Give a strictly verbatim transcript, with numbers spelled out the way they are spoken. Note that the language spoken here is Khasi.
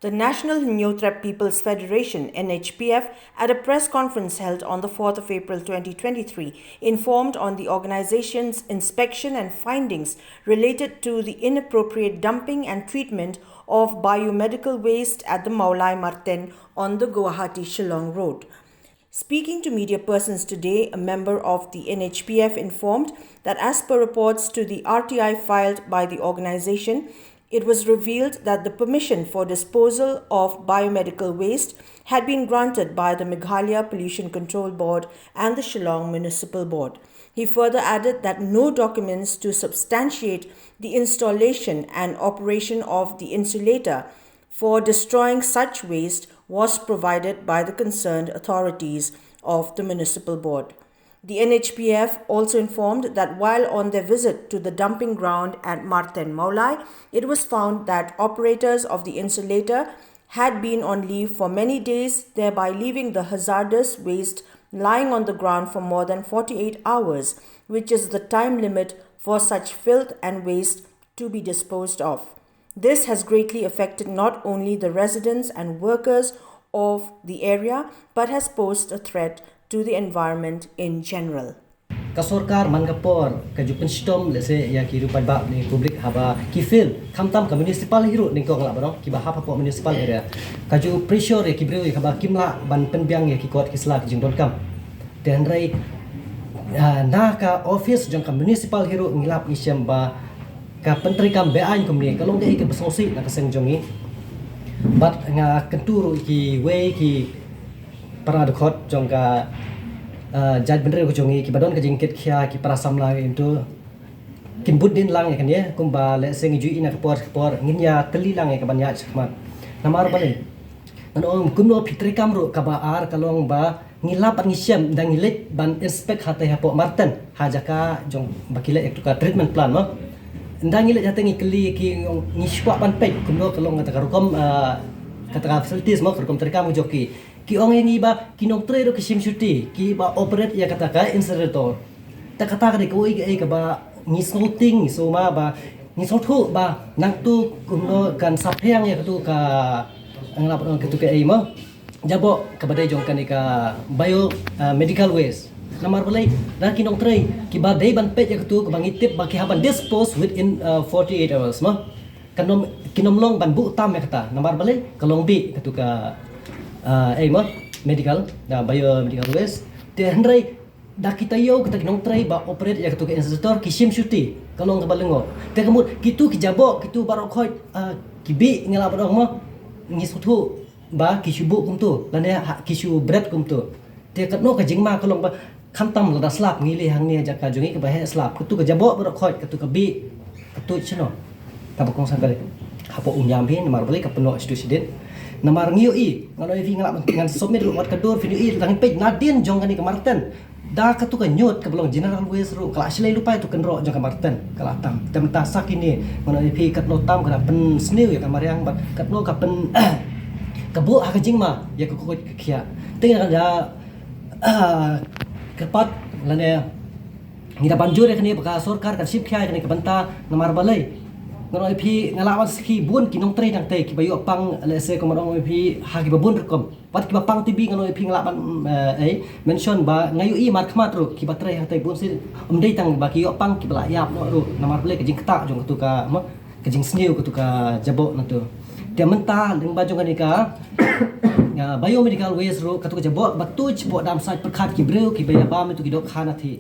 The National Hynñiewtrep People's Federation, N H P F, at a press conference held on the fourth of April twenty twenty-three, informed on the organization's inspection and findings related to the inappropriate dumping and treatment of biomedical waste at the Mawlai Marten on the Guwahati-Shillong road. Speaking to media persons today, a member of the N H P F informed that as per reports to the R T I filed by the organization, it was revealed that the permission for disposal of biomedical waste had been granted by the Meghalaya Pollution Control Board and the Shillong Municipal Board. He further added that no documents to substantiate the installation and operation of the insulator for destroying such waste was provided by the concerned authorities of the municipal board. The N H P F also informed that while on their visit to the dumping ground at Marten Mawlai, it was found that operators of the insulator had been on leave for many days, thereby leaving the hazardous waste lying on the ground for more than forty-eight hours, which is the time limit for such filth and waste to be disposed of. This has greatly affected not only the residents and workers of the area, but has posed a threat to the environment in general. Ka sorkar man ka por ka ju pynshitom lehse ïa ki rupajbah ni public haba ki feel khamtam ka municipal hi ruh nyngkong lah baroh kiba hap hapoh municipal area. Ka ju pressure ïa ki briew ïa kaba kim lah ban pynbiang ïa ki kot ki sla ki jingdonkam. Te hynrei, ah, na ka office jong ka municipal hi ruh ngi lap ngi shem ba ka pyntreikam beaiñ kumne ka long kaei kaba sngewsih na ka seng jong ngi. Bad nga kyntu ruh kiwei ki para dkhot jong ka, ah, jaitbynriew ka jong ngi kiba don ka jingkit khia ki para samla ngi tu kin bud dien lang ïa kane kumba lehse ngi ju ïohi na ka por ka por ngin ïa tylli lang ïa kaban ïaid shakhmat. Namar balei? Ngan ong kumno phi treikam ruh kaba ar ka long ba ngi lap bad ngi shem da ngi leit ban inspect hatei hapoh Marten ha jaka jong ba ki leh ïa ka treatment plant mo. Nda ngi leit hatei ngi kylli ki ngi shu kwah ban peit kumno ka long kata ka rukom, ah, kata ka facilities mo ka rukom treikam ka jong ki. Ki ong ïa ngi ba ki nongtrei ruh ki shim shuti kiba operate ïa kata ka incinerator. Ta kata ka dei kawei kaei kaba ngi sngewthuh ngi sngewma ba ngi sngewthuh ba nangtu kumno kan saphriang ïa katu ka ngi lap katu kaei mo. Jaboh kaba dei jong kane ka bio, ah, medical waste. Namar balei da ki nongtrei kiba dei ban peit ïa katu kaba ngi tip ba ki hap ban dispose within, ah, forty-eight hours mo. Kan ym, kin ym long ban buh tam ïa kata. Namar balei ka long bih katu ka, ah, ei mo medical, ah, bio medical waste. Te hynrei da kita ïoh kita ki nongtrei ba operate ïa katu ka incinerator ki shim shuti ka long kaba lyngngoh. Te ka mut kitu ki jaboh kitu baroh khoit, ah, ki bih ngi lah ban ong mo ngi sngewthuh ba ki shu buh kumtu lane ha ki shu bret kumtu. Te katno ka jingma ka long ba khamtam lada slap ngi leh hangne jaka jong ngi kaba heh slap katu ka jaboh baroh khoit katu ka bih katu shano kaba kongsan ka dei hapoh Umïam hi namar balei ka pynnoh shitu shadien. Namar ngi ïohi ngan ïohi ngan submit ruh wat ka dur phin ïohi tang peit nadien jong kane ka Marten. Da katu ka ñiut kaba long general waste ruh ka la shlei lypa ïa tu kynroh jong ka Marten ka la tam. Te mynta sa kine ngan ong ïa phi katno tam ka la pynsniew ïa ka mariang bad katno ka pyn ka buh ha ka jingma ïa ka koit ka khiah. Te ngan da, ah, kyrpad lane ngi da ban jur ïa kane ba ka sorkar kan shim khia ïa kane ka bynta namar balei. Ngan ong ïa phi nga la wan sakhi bun ki nongtrei tang te kiba ïoh pang lehse kumba ong ïa phi ha kiba bun rukom. Wat kiba pang T B ngan ong ïa phi nga lah ban, eh, ei, mention ba nga ïohi markhmat ruh kiba trei hangtei bun sien. Ym dei tang ba ki ïoh pang kiba la ïap noh ruh namar balei ka jingktah jong katu ka mo ka jingsniew katu ka jaboh nangtu. Te mynta lyngba jong kane ka, ah, biomedical waste ruh katu ka jaboh ba tu chipoh dam sait pyrkhat ki briew kiba ïa bam ïa tu ki dohkha na thih.